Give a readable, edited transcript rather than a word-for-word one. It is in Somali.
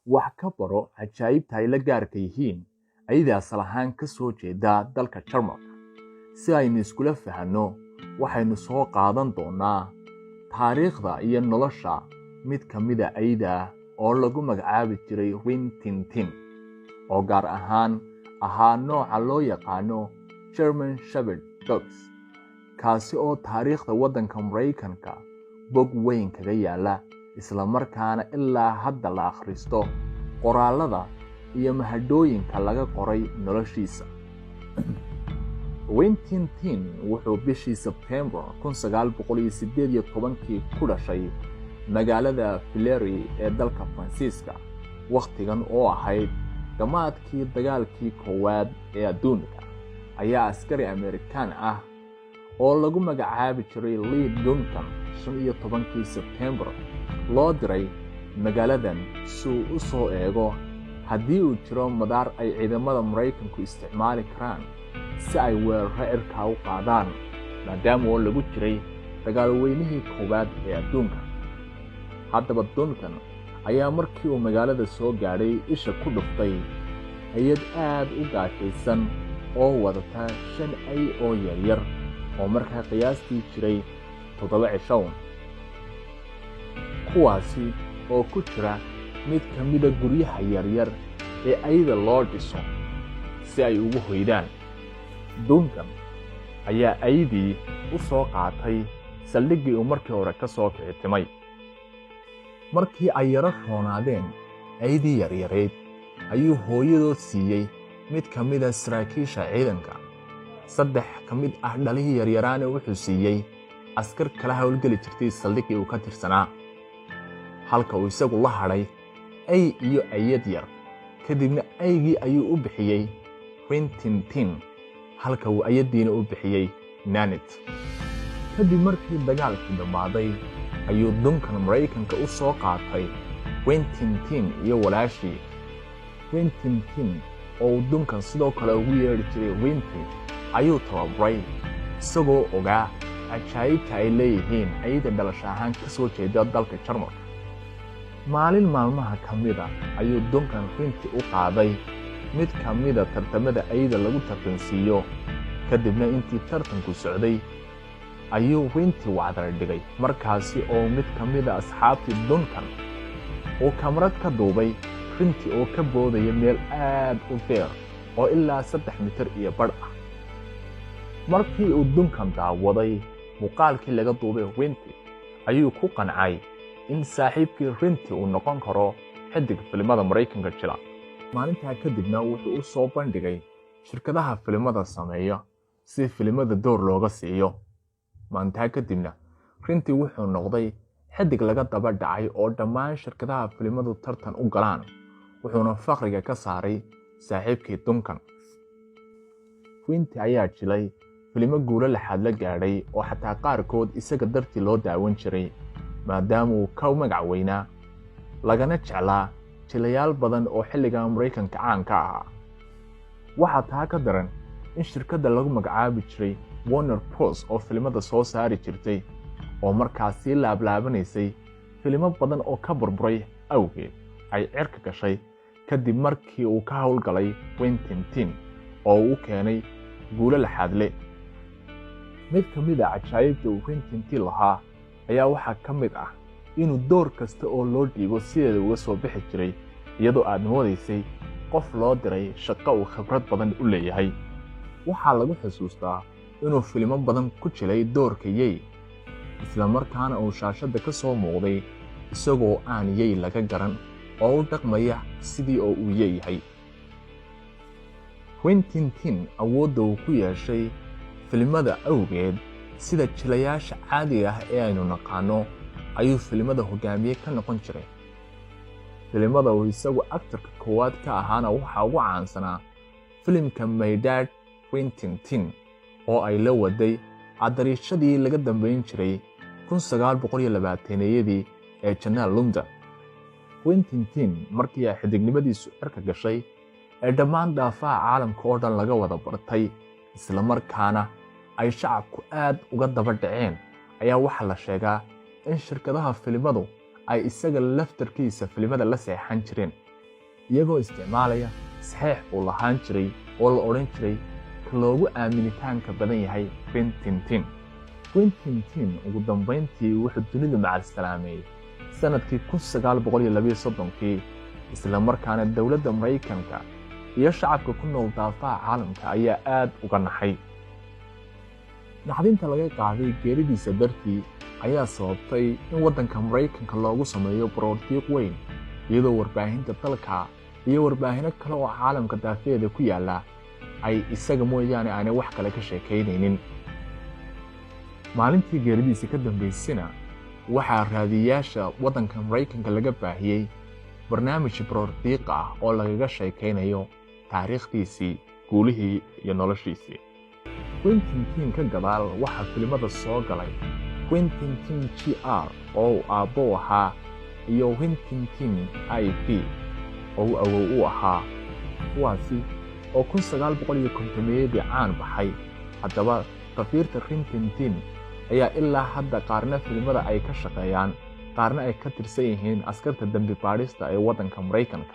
Wax ka baro cajaa'ibta ay la gaarka yihiin ayada asal ahaan ka soo jeeda dalka Jarmalka. Si aynu iskula fahanno, waxaynu soo qaadan doonaa taariikhda iyo nolosha mid ka mida ayda oo lagu magacaabi jiray Rin Tin Tin, oo gaar ahaan ahaa nooca loo yaqaano German Shepherd Dogs, kaasi oo taariikhda waddanka Maraykanka bog weyn kaga yaala, isla markaana ilaa hadda la akhristo qoraallada iyo mahadhooyinka laga qoray noloshiisa. Rin Tin Tin wuxuu bishii Sebtembar 1918-kii ku dhashay magaalada Fleury ee dalka Faransiiska. Wakhtigan oo ahayd dhammaadkii Dagaalkii Koowaad ee Adduunka ayaa askari Amerikaan ah oo lagu magacaabi jiray Lee Duncan 15-kii Sebtembar loo diray magaaladan si uu u soo eego haddii uu jiro madaar ay ciidamada Maraykanku isticmaali karaan si ay weeraro cirkaa u qaadaan, maadaama oo lagu jiray dagaalweynihii koowaad ee adduunka. Haddaba Duncan ayaa markii uu magaalada soo gaadhay isha ku dhuftay hay-ad aad u gaajaysan oo wadata shan ay oo yaryar oo markaa qiyaastii jiray 7 cishown, kuwaasi oo ku jira mid ka mida guryaha yaryar ee ayda loo dhiso si ay ugu hoydaan. Duncan ayaa aydii u soo qaatay saldhiggii uu markii hore ka soo kicitimay. Markii ay yaro roonaadeen aydii yaryarayd ayuu hooyadood siiyey mid ka mida saraakiisha ciidanka. Saddex ka mid ah dhalihii yaryaraana wuxuu siiyey askar kala howlgeli jirtay saldhiggii uu ka tirsanaa, halka uu isagu la hadhay ay iyo ayad yar. Kadibna aygii ayuu u bixiyey Rintintin, halka uu ayaddiina u bixiyey Nanit. Kadib markii dagaalkii dhammaaday ayuu Duncan Maraykanka u soo qaatay Rintintin iyo walaashii. Rintintin oo uu Duncan sidoo kale ugu yeedhi jiray Rinti ayuu tababaray, isagoo ogaa cajaa'ibta ay leeyihiin ayada dhalasho ahaan ka soo jeeda dalka Jarmalka. Maalin maalmaha ka mida ayuu Duncan Rinti u qaaday mid ka mida tartamada ayada lagu tartansiiyo. Kadibna intii tartanku socday ayuu Rinti wacdar dhigay, markaasi oo mid ka mida asxaabtii Duncan uu kamarad ka duubay Rinti oo ka boodaya meel aad u dheer oo ilaa 3.5 mitir ah. Markii uu Duncan daawaday muuqaalkii laga duubay Rinti ayuu ku qancay in saaxiibkii Rinti uu noqon karo xidig filimada Maraykanka jila. Maalintaa kadibna wuxuu u soo bandhigay shirkadaha filimada sameeya si filimada door looga siiyo. Maalintaa kadibna Rinti wuxuu noqday xidig laga daba dhacay oo dhammaan shirkadaha filimadu tartan u galaan, wuxuuna faqriga ka saaray saaxiibkii Duncan. Rinti ayaa jilay filimo guulo laxaad la gaadhay oo xataa qaarkood isaga dartii loo daawan jiray, maadaama uu ka magac weynaa lagana jeclaa jilayaal badan oo xilliga Maraykanka caanka ahaa. Waxaa taa ka daran in shirkadda lagu magacaabi jiray Warner Bros oo filimada soo saari jirtay oo markaas sii laablaabanaysay filimo badan oo ka burburay awgeed ay cirka gashay kadib markii uu ka howlgalay Rintintin oo uu u keenay guulo laxaadle. Mid ka mid a cajaa'ibta uu Rintintin lahaa ayaa waxaa ka mid ah inuu door kasta oo loo dhiibo sideeda uga soo bixi jiray, iyadoo aad moodaysay qof loo diray shaqo uu khibrad badan u leeyahay. Waxaa lagu xusuustaa inuu filimo badan ku jilay doorka yey, isla markaana uu shaashadda ka soo muuqday isagoo aan yey laga garan oo u dhaqmaya sidii oo uu yeeyahay. Rintintin awoodda uu ku yeeshay filimada awgeed, sida jilayaasha caadiga ah ee aynu naqaano ayuu filimada hogaamiye ka noqon jiray. Filimada uu isagu actorka koowaad ka ahaana waxaa ugu caansanaa filimka My Dad Rintintin oo ay la waday cadariishadii laga dambayn jiray 1920-yadii ee Janaal Lunda. Rintintin markii ay xidignimadiisu cirka gashay ee dhammaan daafaha caalamka oo dhan laga wada bartay, isla markaana ay shacabku aad uga daba dhaceen, ayaa waxaa la sheegaa in shirkadaha filimadu ay isaga laftarkiisa filimada la seexan jireen. Iyagoo isticmaalaya saxeex uu lahaan jiray oo la odhan jiray ka loogu aaminitaanka badan yahay Rin Tin Tin. Rin Tin Tin ugu dambayntii wuxuu dunida macalsalaameeyey sannadkii 1932-kii, isla markaana dowladda Maraykanka iyo shacabka ku nool daafaha caalamka ayaa aad uga naxay. Naxdinta laga qaaday geeridiisa dartii ayaa sababtay in waddanka Maraykanka loogu sameeyo baroordiiq weyn, iyadoo warbaahinta dalka iyo warbaahino kale oo caalamka daafaheeda ku yaalla ay isaga mooyaane aanay wax kale ka sheekaynaynin. Maalintii geeridiisa ka dambaysana waxaa raadiyayaasha waddanka Maraykanka laga baahiyey barnaamij baroordiiq ah oo lagaga sheekaynayo taariikhdiisii, guulihii iyo noloshiisii. Rin Tin Tin ka gadaal waxaa filimada soo galay Rin Tin Tin Jr oo uu aabbo u ahaa iyo Rin Tin Tin IV oo uu awow u ahaa, kuwaasi oo 1950-yadii caan baxay. Haddaba tafiirta Rin Tin Tin ayaa ilaa hadda qaarna filimada ay ka shaqeeyaan, qaarna ay ka tirsan yihiin askarta dembi baadhista ee waddanka Maraykanka.